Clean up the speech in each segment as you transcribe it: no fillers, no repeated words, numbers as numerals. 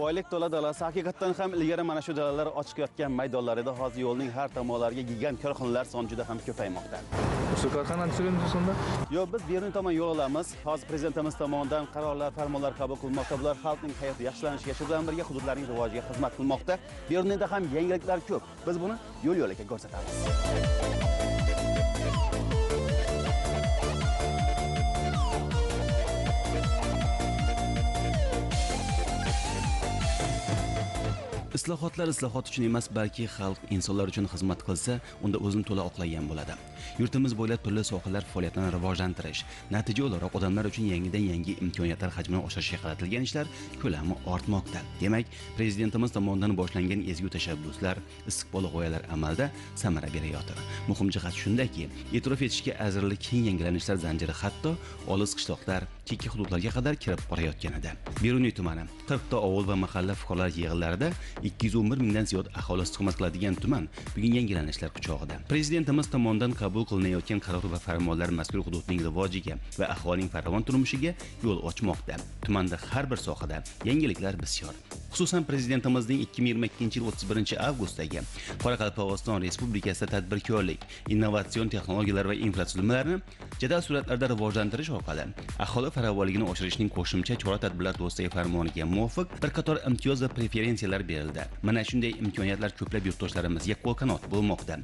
Boylik to'la dalasi haqiqatdan ham ilgari mana shu dalalar ochiq yotgan maydonlar edi. Hozir yo'lning har tomonlariga gigant korxonalar soni juda ham ko'paymoqda. Shu korxonani tushiramiz sonda? Yo'q, biz Beruniy tomon yo'l olamiz. Hozir prezidentimiz tomonidan qarorlar, farmonlar qabul qilinmoqda. Bular xalqning hayoti yaxshilanishiga, shu bilan birga hududlarning rivojiga xizmat qilmoqda. Beruniyda ham yangiliklar ko'p. Biz buni yo'l-yo'lakay ko'rsatamiz. Islohotlar islohot uchun emas, balki xalq, insonlar uchun xizmat qilsa, unda o'zini to'la oqlagan bo'ladi. Yurtimiz bo'ylab turli sohalar faoliyatini rivojlantirish, natija o'laroq odamlar uchun yangidan yangi imkoniyatlar hajmini oshirishga qaratilgan ishlar ko'lami ortmoqda. Demak, prezidentimiz tomonidan boshlangan ezgu tashabbuslar, istiqbolli g'oyalar amalda samara berayotir. Muhim jihat shundaki, e'tirof etishga arzirli keng yangilanishlar zanjiri hatto olis qishloqlar, chekka hududlarga qadar kirib borayotgan edi. Beruniy tumani 40 ta ovul va mahalla fuqarolar yig'inlarida 211 mingdan ziyod aholi istiqomat qiladigan tuman bugun yangilanishlar quchog'ida. Prezidentimiz tomonidan qabul qilinayotgan qaror va farmonlar mazkur hududning rivojiga va aholining farovon turmushiga yo'l ochmoqda. Tumanda har bir sohada yangiliklar bisyor. Xususan, prezidentimizning 2022-yil 31-avgustdagi Qoraqalpog'iston Respublikasida tadbirkorlik, innovatsion texnologiyalar va infratuzilmalarni jadal sur'atlarda rivojlantirish orqali aholi farovonligini oshirishning qo'shimcha chora-tadbirlar to'g'risidagi farmoniga muvofiq bir qator imtiyoz va preferensiyalar berildi. Mana shunday imkoniyatlar ko'plab yurtdoshlarimizga qo'lqanot bo'lmoqda.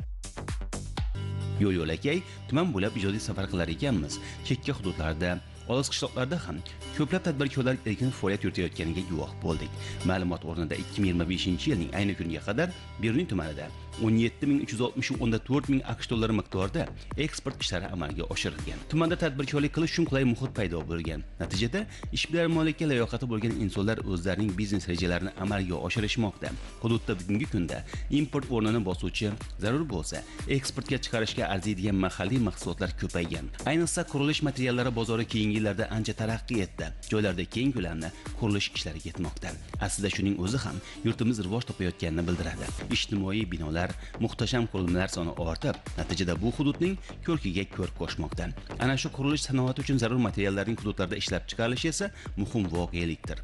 Yo'l-yo'lakay tuman bo'ylab ijodiy safar qilar ekanmiz, chekka hududlarda, olis qishloqlarda ham ko'plab tadbirkorlar erkin faoliyat yuritayotganiga guvoh bo'ldik. Ma'lumot o'rnida 2025-yilning ayni kunga qadar Beruniy tumanida 17360.4 ming AQSh dollari miqdorida eksport ishlari amalga oshirilgan. Tumanda tadbirkorlik qilish uchun qulay muhit paydo bo'lgan. Natijada ishbilarmonlikka layoqati bo'lgan insonlar o'zlarining biznes rejalarini amalga oshirishmoqda. Hududda bugungi kunda import o'rnini bosuvchi, zarur bo'lsa, eksportga chiqarishga arziydigan mahalliy mahsulotlar ko'paygan. Ayniqsa qurilish materiallari bozori keyingi yillarda ancha taraqqiy etdi. Joylarda keng ko'lamli qurilish ishlari ketmoqda. Aslida shuning o'zi ham yurtimiz rivoj topayotganini bildiradi. Ijtimoiy binolar, muhtasham qurilmalar soni ortib, natijada bu hududning ko'rkiga ko'rk qo'shmoqda. Ana shu qurilish sanoati uchun zarur materiallarning hududlarda ishlab chiqarilishi esa muhim voqelikdir.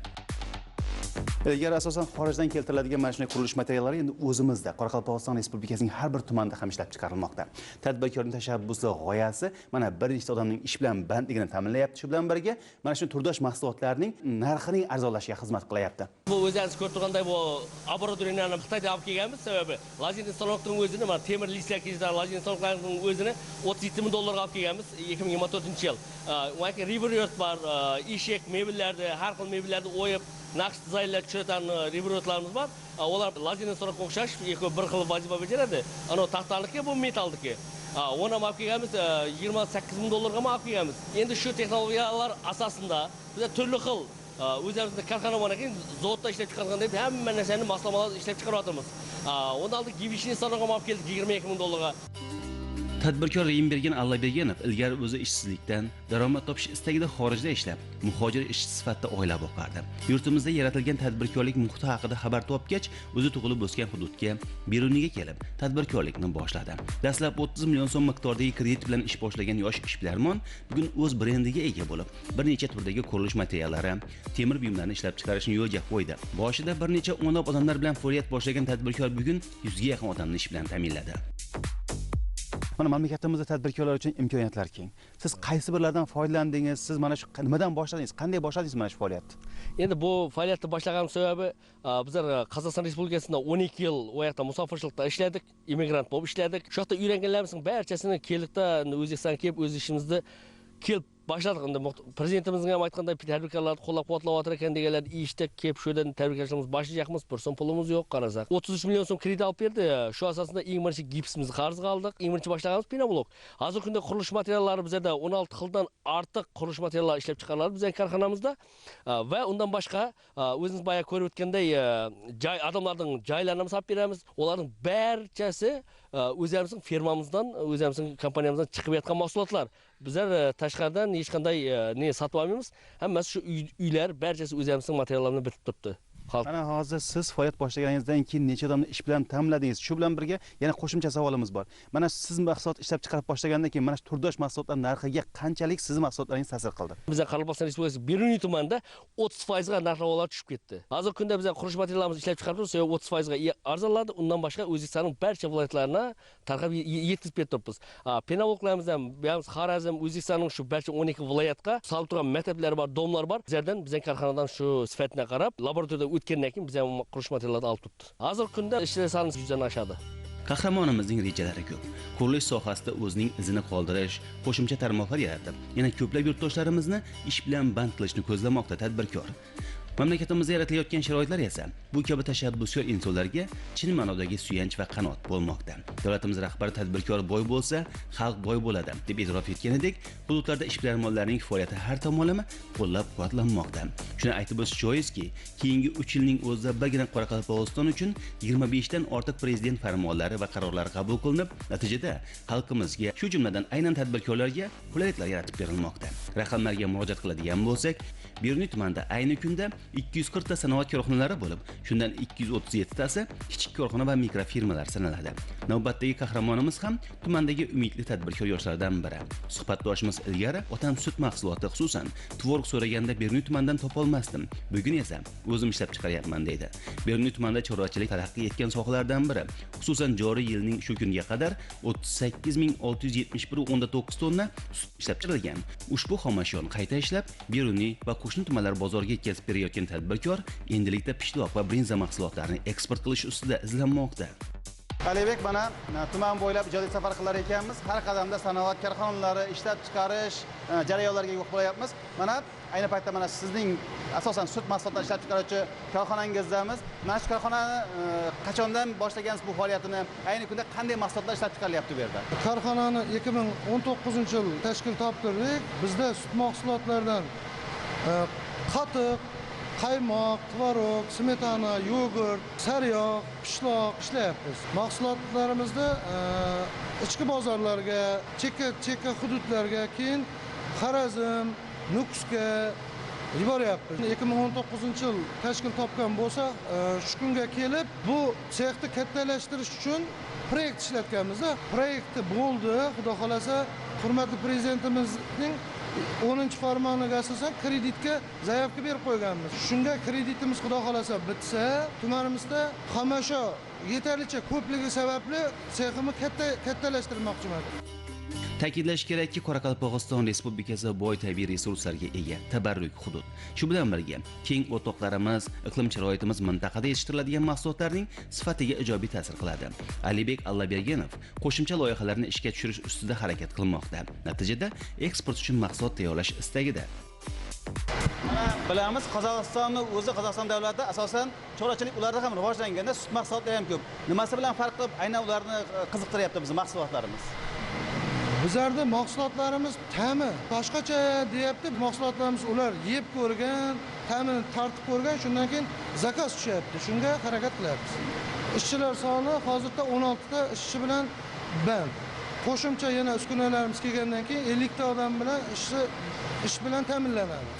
Ilgari asosan xorijdan keltiriladigan mana shunday qurilish materiallari endi o'zimizda, Qoraqalpog'iston Respublikasining har bir tumanida ham ishlab chiqarilmoqda. Tadbirkorning tashabbusi, g'oyasi mana bir nechta odamning ish bilan bandligini ta'minlayapti. Shu bilan birga mana shu turdosh mahsulotlarning narxining arzonlashishiga xizmat qilyapti. Bu o'zingiz ko'rib turganday bu оборудованияны Xitoydan olib kelganmiz, sababi lazerli stanokning o'zini, mana temir listlar kezlar, lazerli stanoklarning o'zini 37 ming dollarga olib kelganmiz 2024-yil. Undan keyin riveryot bor, eshik, mebellarni, har xil mebellarni o'yib naqsh dizaynlar tushiradigan riverotlarimiz bor. Ular lazerli stanokka o'xshash, ikkovi bir xil vazifa bajaradi. Ana taxtaniki, bu metallniki. Uni ham olib kelganmiz, 28 ming dollarga ham olib kelganmiz. Endi shu texnologiyalar asosida biz turli xil o'zimizning korxona bor ekan, zavodda ishlab chiqargan deb hamma narsani moslamalar ishlab chiqaryapmiz. Undan oldin givishni stanokka ham olib keldik 22 ming dollarga. Tadbirkor Reyimbergen Allabergenov ilgari o'zi ishsizlikdan daromad topish istagida xorijda ishlab, muhojir ishchi sifatida oila boqardi. Yurtimizda yaratilgan tadbirkorlik muhiti haqida xabar topgach, o'zi tug'ilib o'sgan hududga, Beruniyga kelib, tadbirkorlikni boshladi. Dastlab 30 million so'm miqdoridagi kredit bilan ish boshlagan yosh ishbilarmon bugun o'z brendiga ega bo'lib, bir necha turdagi qurilish materiallari, temir buyumlarni ishlab chiqarishni yo'lga qo'ydi. Boshida bir necha o'nlab odamlar bilan faoliyat boshlagan tadbirkor bugun 100 ga yaqin odamni ish bilan ta'minladi. Mana mamlakatimizda tadbirkorlar uchun imkoniyatlar keng. Siz qaysi birlaridan foydalandingiz? Siz mana shu nimadan boshladingiz? Qanday boshladingiz mana shu faoliyatni? Endi bu faoliyatni boshlagan sababi bizlar Qozog'iston Respublikasida 12 yil u yoqda musofirchilikda ishladik, immigrant bo'lib ishladik. Shu yoqda o'rganganlarimizning barchasini keldikda O'zbekistonga kelib o'z ishimizni kelib boshladik. Endi prezidentimizning ham aytganday tadbirkorlarni qo'llab-quvvatlayotgan ekan deganlar eshitdik, kelib shu yerdan tadbirkorlarimiz boshlayapmiz, bir so'm pulimiz yo'q qarasak. 33 million so'm kredit olib berdi. Shu asosida eng birinchi gipsimizni qarzga oldik. Eng birinchi boshlaganimiz pinoblok. Hozirgi kunda qurilish materiallari bizda 16 xildan ortiq qurilish materiallari ishlab chiqariladi bizning korxonamizda. Va undan boshqa o'zingiz boya ko'rib o'tganday joy odamlarning joylarini solib beramiz. Ularning barchasi o'zimizning firmamizdan, o'zimizning kompaniyamizdan chiqib yotgan mahsulotlar. Bizlar tashqaridan hech qanday ne sotib olmaymiz. Hammasi shu uylar barchasi o'zimizning materiallardan bitib turibdi. Mana hozir siz faoliyat boshlaganingizdan keyin necha odamni ish bilan ta'minladingiz? Shu bilan birga yana qo'shimcha savolimiz bor. Mana siz mahsulot ishlab chiqarib boshlagandan keyin mana shu turdosh mahsulotlar narxiga qanchalik siz mahsulotlaringiz ta'sir qildi? Bizning Qoraqalpog'iston Respublikasi Beruniy tumanida 30% ga narx-navolar tushib ketdi. Hozirgi kunda biz qurilish materiallarimizni ishlab chiqarib turibmiz, 30% ga arzonladi. Undan boshqa O'zbekistonning barcha viloyatlarına tarqab yetkazib berib turibmiz. Penavolklarimizdan Xorazm, O'zbekistonning shu barcha 12 viloyatga solib turgan maktablar bor, domlar bor. Bizlardan, bizning korxonadan shu sifatini qarab, laboratoriyada o'tgandan keyin biz ham qurilish materiallarini olib turibdi. Hozirgi kunda ishchilar soni 100 dan oshadi. Qahramonimizning rejalari ko'p. Qurilish sohasida o'zining izini qoldirish, qo'shimcha tarmoqlar yaratib, yana ko'plab yurtdoshlarimizni ish bilan band qilishni ko'zlamoqda tadbirkor. Mamlakatimizda yaratilayotgan sharoitlar esa bu kabi tashabbuskor insonlarga chin ma'nodagi suyanch va qanot bo'lmoqda. Davlatimiz rahbari tadbirkor boy bo'lsa, xalq boy bo'ladi deb e'tirof etganidek, hududlarda ishbilarmonlarning faoliyati har tomonlama qo'llab-quvvatlanmoqda. Shuni aytib o'tish joizki, keyingi 3 yilning o'zida birgina Qoraqalpog'iston uchun 25 dan ortiq prezident farmonlari va qarorlari qabul qilinib, natijada xalqimizga, shu jumladan aynan tadbirkorlarga qulayliklar yaratib berilmoqda. Raqamlarga murojaat qiladigan bo'lsak, Beruniy tumanida ayni kunda 240 ta sanoat korxonalari bo'lib, shundan 237 tasi kichik korxona va mikrofirmalar sanaladi. Navbatdagi qahramonimiz ham tumandagi umidli tadbirkor yoshlardan biri. Suhbatdoshimiz ilgari otam sut mahsuloti, xususan tvorog so'raganda Beruniy tumanidan topolmasdim. Bugun esa o'zim ishlab chiqaryapman deydi. Beruniy tumanida chorvachilik taraqqiy etgan sohalardan biri. Xususan joriy yilning shu kunga qadar 38 671,9 tonna sut ishlab chiqarilgan. Ushbu xomashyoni qayta ishlab, Beruniy va qo'shni tumanlar bozoriga yetkazib berayotgan tadbirkor endilikda pishloq va brinza mahsulotlarini eksport qilish ustida izlanmoqda. Alibek, mana tuman bo'ylab ijodiy safar qilar ekanmiz. Har qadamda sanoat korxonalari, ishlab chiqarish jarayonlariga guvoh bo'lyapmiz. Mana ayni paytda mana sizning asosan sut mahsulotlarini ishlab chiqaruvchi korxonangizdamiz. Mana shu korxonani qachondan boshlagansiz bu faoliyatini? Ayni kunda qanday mahsulotlar ishlab chiqarilyapti bu yerda? Korxonani 2019-yil tashkil toptirdik. Bizda sut mahsulotlaridan qatiq, qaymoq, tvorog, smetana, yogurt, sariyog', pishloq ishlayapmiz. Mahsulotlarimizni ichki bozorlarga, chekka hududlarga, keyin Xorazm, Nukusga yuboryapmiz. 2019-yil tashkil topgan bo'lsa, shu kunga kelib bu sexni kattalashtirish uchun proyekt ishlatganmiz. Proyekti bo'ldi, xudo xolasa, hurmatli prezidentimizning 10-farmoniga asosan kreditga заявка berib qo'yganmiz. Shunga kreditimiz xudo xolasa bitsa, tumanimizda xomashyo yetarlicha ko'pligi sababli seximizni kattalashtirmoqchimiz. Ta'kidlash kerakki, Qoraqalpog'iston Respublikasi boy tabiiy resurslarga ega tabarruk hudud. Shu bilan birga keng o'toqlarimiz, iqlim sharoitimiz mintaqada yetishtiriladigan mahsulotlarning sifatiga ijobiy ta'sir qiladi. Alibek Allabergenov qo'shimcha loyihalarni ishga tushirish ustida harakat qilmoqda. Natijada eksport uchun mahsulot tayyorlash istagida. Mana bilamiz, Qozog'istonni o'zi, Qozog'iston davlati asosan chorvachilik ularda ham rivojlanganda sut mahsulotlari ham ko'p. Nimasi bilan farq qilib aynan ularni qiziqtiryapti bizning mahsulotlarimiz? Bizlarda mahsulotlarimiz ta'mi boshqacha deyapti. Mahsulotlarimiz ular yeb ko'rgan, ta'mini tartib ko'rgan, shundan keyin zakaz tushyapti. Shunga harakat qilyapmiz. Ishchilar soni hozirda 16 ta ishchi bilan band. Qo'shimcha yana uskunalarimiz kelgandan keyin 50 ta odam bilan ish bilan ta'minlanadi.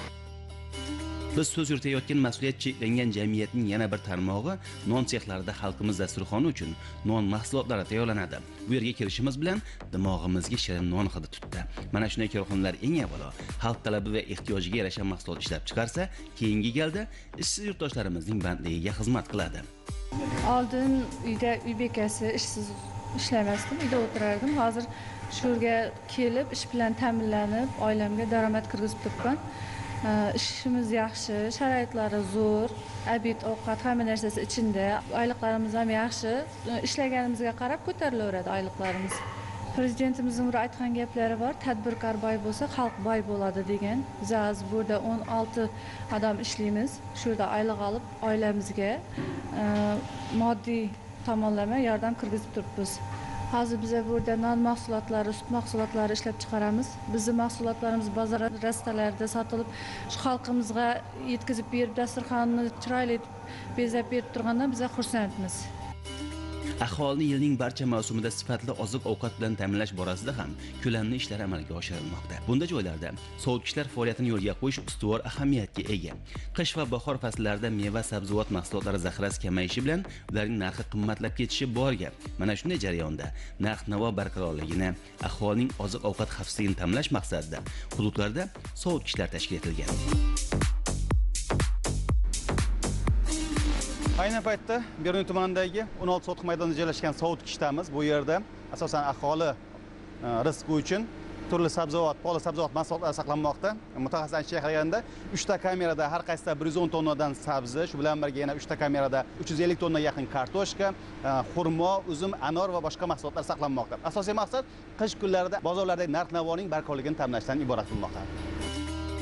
Biz so'z yuritayotgan mas'uliyat cheklangan jamiyatning yana bir tarmog'i non sexlarida xalqimiz dasturxoni uchun non mahsulotlari tayyorlanadi. Bu yerga kirishimiz bilan dimog'imizga shirin non hidi tutdi. Mana shunday korxonalar eng avvalo xalq talabi va ehtiyojiga yarasha mahsulot ishlab chiqarsa, keyingi galda ishsiz yurtdoshlarimizning bandligiga xizmat qiladi. Oldin uyda uy bekasi ishsiz ishlamasdim, uyda o'tirardim. Hozir shu yerga kelib ish bilan ta'minlanib, oilamga daromad kirgizib turibman. Ishimiz yaxshi, sharoitlari zo'r, obed, ovqat hamma narsasi ichida, oyliqlarimiz ham yaxshi. Ishlaganimizga qarab ko'tarilaveradi oyliqlarimiz. Prezidentimizning bir aytgan gaplari bor, tadbirkor boy bo'lsa, xalq boy bo'ladi degan. Biz hozir bu yerda 16 odam ishlaymiz. Shu yerda oylik olib, oilamizga moddiy tomonlama yordam kirgizib turibmiz. Hozir biz bu yerda non mahsulotlari, sut mahsulotlari ishlab chiqaramiz. Bizning mahsulotlarimiz bozor rastalarida sotilib, shu xalqimizga yetkazib berib, dasturxonni chiroyli etib bezab berib turgandan biz xursandmiz. Aholini yilning barcha mavsumida sifatli oziq-ovqat bilan ta'minlash borasida ham ko'lamli ishlar amalga oshirilmoqda. Bunda joylarda sovutgichlar faoliyatini yo'lga qo'yish ustuvor ahamiyatga ega. Qish va bahor fasllarida meva-sabzavot mahsulotlari zaxirasi kamayishi bilan ularning narxi qimmatlab ketishi bor gap. Mana shunday jarayonda narx-navo barqarorligini, aholining oziq-ovqat xavfsizligini ta'minlash maqsadida hududlarda sovutgichlar tashkil etilgan. Ayni paytda Beruniy tumanidagi 16 sotix maydonida joylashgan sovutgichdamiz. Bu yerda asosan aholi rizqi uchun turli sabzavot, poli sabzavot mahsulotlari saqlanmoqda. Mutaxassislar aytishiga qaraganda 3 ta kamerada har qaysida 110 tonnadan sabzi, shu bilan birga yana 3 ta kamerada 350 tonnaga yaqin kartoshka, xurmo, uzum, anor va boshqa mahsulotlar saqlanmoqda. Asosiy maqsad qish kunlarida bozorlardagi narx-navoning barqarorligini ta'minlashdan iborat bo'lmoqda.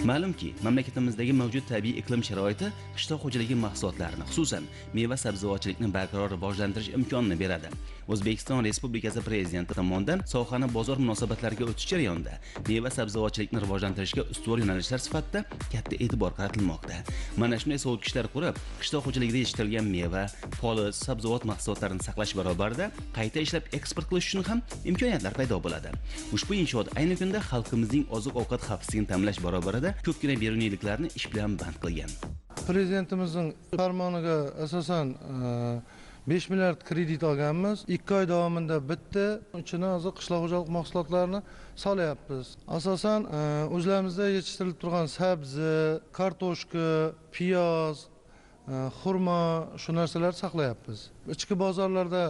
Ma'lumki, mamlakatimizdagi mavjud tabiiy iqlim sharoiti qishloq xo'jaligi mahsulotlarini, xususan, meva-sabzavotchilikni barqaror rivojlantirish imkonini beradi. O'zbekiston Respublikasi Prezidenti tomonidan sohani bozor munosabatlariga o'tish jarayonida meva-sabzavotchilikni rivojlantirishga ustuvor yo'nalishlar sifatida katta e'tibor qaratilmoqda. Mana shunday sovutgichlar qurib, qishloq xo'jaligida yetishtirilgan meva, poliz, sabzavot mahsulotlarini saqlash barobarida qayta ishlab eksport qilish uchun ham imkoniyatlar paydo bo'ladi. Ushbu inshoot ayni kunda xalqimizning oziq-ovqat xavfsizligini ta'minlash barobarida ko'pgina beruniyliklarni ish bilan band qilgan. Prezidentimizning farmoniga asosan 5 milliard kredit olganmiz. 2 oy davomida bitta ichini hozir qishloq xo'jalik mahsulotlarini solyapmiz. Asosan o'zlarimizda yetishtirilib turgan sabzi, kartoshka, piyoz, xurmo shu narsalarni saqlayapmiz. Ichki bozorlarda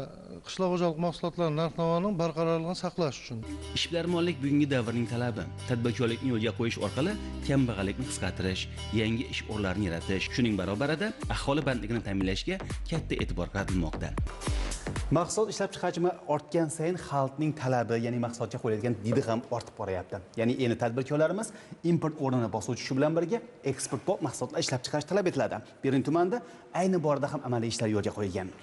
qishloq xo'jalik mahsulotlari narx-navoning barqarorligini saqlash uchun. Ishbilarmonlik bugungi davrning talabi. Tadbirkorlikni yo'lga qo'yish orqali kambag'allikni qisqartirish, yangi ish o'rinlarini yaratish, shuning barobarida aholi bandligini ta'minlashga katta e'tibor qaratilmoqda. Mahsulot ishlab chiqarish hajmi ortgan sayin xalqning talabi, ya'ni mahsulotga qo'yiladigan didi ham ortib boryapti. Ya'ni endi tadbirkorlarimiz import o'rnini bosuvchi, shu bilan birga eksport bop mahsulotlar ishlab chiqarish talab etiladi. Beruniy tumanida ayni borada ham amaliy ishlar yo'lga qo'yilgan.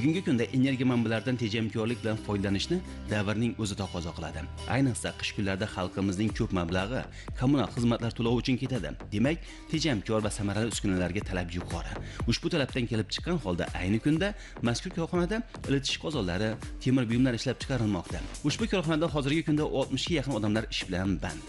Bugungi kunda energiya manbalaridan tejamkorlik bilan foydalanishni davrning o'zi taqozo qiladi. Ayniqsa qish kunlarida xalqimizning ko'p mablag'i kommunal xizmatlar to'lovi uchun ketadi. Demak, tejamkor va samarali uskunalarga talab yuqori. Ushbu talabdan kelib chiqqan holda ayni kunda mazkur korxonada ilitish qozonlari, temir buyumlar ishlab chiqarilmoqda. Ushbu korxonada hozirgi kunda 60 ga yaqin odamlar ish bilan band.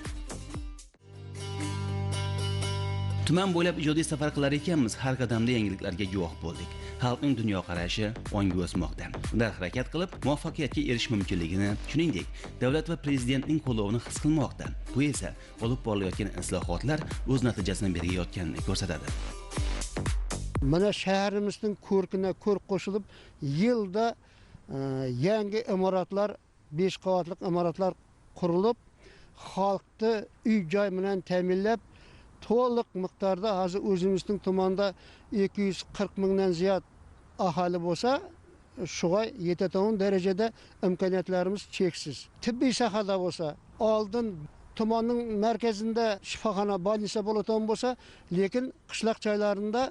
Tuman bo'ylab ijodiy safar qilar ekanmiz, har qadamda yangiliklarga guvoh bo'ldik. Xalqning dunyoqarashi ongi o'smoqda. Ular harakat qilib muvaffaqiyatga erishish mumkinligini, shuningdek, davlat va prezidentning qo'llovini his qilmoqda. Bu esa olib borilayotgan islohotlar o'z natijasini berayotganini ko'rsatadi. Mana shaharimizning ko'rkina ko'rk qo'shilib, yilda yangi imoratlar, 5 qavatli imoratlar qurilib, xalqni uy-joy bilan ta'minlab, to'liq miqdorda hozir o'zimizning tumanda 240 mingdan ziyod aholi bo'lsa, shunga yetadigan darajada imkoniyatlarimiz cheksiz. Tibbiy sohada bo'lsa, oldin tumanning markazida shifoxona, больница bo'ladigan bo'lsa, lekin qishloq joylarida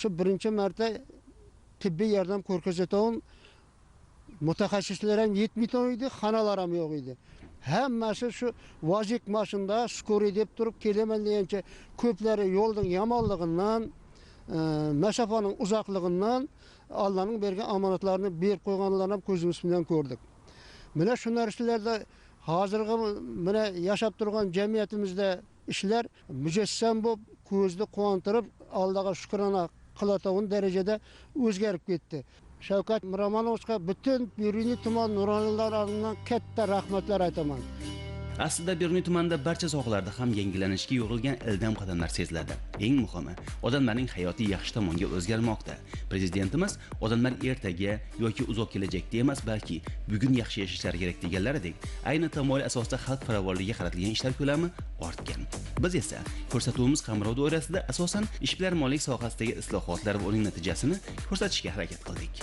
shu birinchi marta tibbiy yordam ko'rsatadigan mutaxassislar ham yetmaydigan edi, xonalar ham yo'q edi. Hammasi shu vazik mashinada skoriy deb turib kelaman degancha ko'plari yo'lning yomonligidan, masofaning uzoqligidan Allohning bergan omonatlarini berib qo'yganlarini ham ko'zimiz bilan ko'rdik. Mana shu narsalarda hozirgi mana yashab turgan jamiyatimizda ishlar mujassam bo'lib, ko'zni quvontirib, Allohga shukrona qiladigan darajada o'zgarib ketdi. Shavkat Miromonovichga butun Beruniy tuman nuroniylar adından katta rahmatlar aytaman. Aslida Beruniy tumanida barcha sohalarda ham yangilanishga yo'g'rilgan ildam qadamlar seziladi. Eng muhimi, odamlarning hayoti yaxshi tomonga o'zgarmoqda. Prezidentimiz odamlar ertaga yoki uzoq kelajakda emas, balki bugun yaxshi yashashlari kerak deganlaridek, ayni tamoyil asosida xalq farovonligiga qaratilgan ishlar ko'lami ortgan. Biz esa ko'rsatuvimiz qamrov doirasida asosan ishbilarmonlik sohasidagi islohotlar va uning natijasini ko'rsatishga harakat qildik.